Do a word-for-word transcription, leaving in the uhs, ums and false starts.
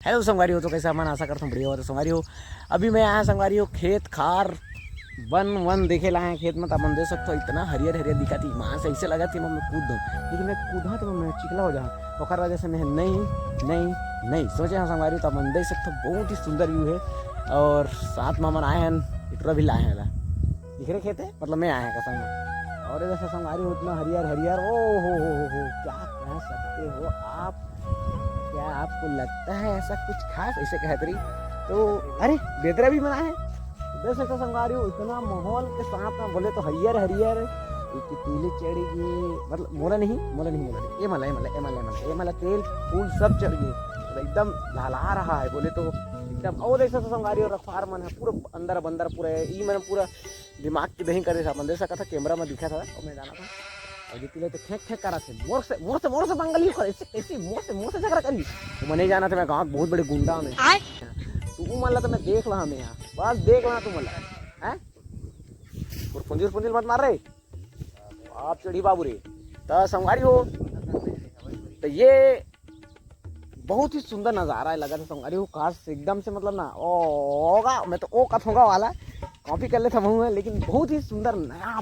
Hello संगवारी हो, तो कैसे हमन? आशा करथों बढ़िया हो। तो संगवारी हो, अभी मैं आया संगवारी हो खेत खार, बन वन देखे ला आया खेत में। तो अपन देख सकथो, इतना हरियर हरियर दिखत हे, ईमान से ऐसे लगत हे मैं कूद दूँ, लेकिन मैं कूदहा तो मैं चिकला हो जाऊँ, ओकर वजह से मैं नहीं, नहीं, नहीं सोचे हाँ संगवारी। तो अपन देख सकथो, बहुत ही सुंदर व्यू है और साथ में हमन आए हैं, इटरा भी लाए हैं ला। दिख रहे खेत है, मतलब मैं आया का संग। और जैसे संगवारी हो, इतना हरियर हरियर, ओ हो हो हो हो, क्या कह सकते हो आप? क्या आपको लगता है ऐसा कुछ खास? ऐसे कहत रही तो, अरे, बेदरा भी मना है। देख सकते संगवारी हो, इतना माहौल के साथ में बोले तो हरियर हरियर, एक पीली चढ़ी गई, मतलब मोला नहीं, मोला नहीं, मोला नहीं, ये मला, ये मला, ये मला, ये मला, ये मला तेल फूल सब चढ़ गए, मतलब एकदम लहला रहा है बोले तो एकदम। और देख सकते संगवारी हो, रखवार मन है पूरा अंदर बंदर, पूरा ई मन पूरा दिमाग की दही करे था, अपन देख सकता था, कैमरा में दिखा था और मैं जाना था। और जितने तो खेक खेक करा थे, मोर से, मोर से, मोर से पंगा लियो करे, ऐसे, ऐसे, मोर से, मोर से झगड़ा करी। तो मैं नहीं जाना था, मैं गाँव के बहुत बड़े गुंडा में। आय। तू मन ला तो मैं देख ला, मैं यहाँ, बस देख ला तू मन ला, हैं? और पुंजिल, पुंजिल मत मार रे, आप चढ़ी बाबू रे। तो संगवारी हो, तो ये बहुत ही सुंदर नज़ारा है, लगा था संगवारी हो, खास एकदम से, मतलब ना, ओ, होगा, मैं तो ओ कथोंगा वाला कॉपी कर लेता हूँ मैं, लेकिन बहुत ही सुंदर नया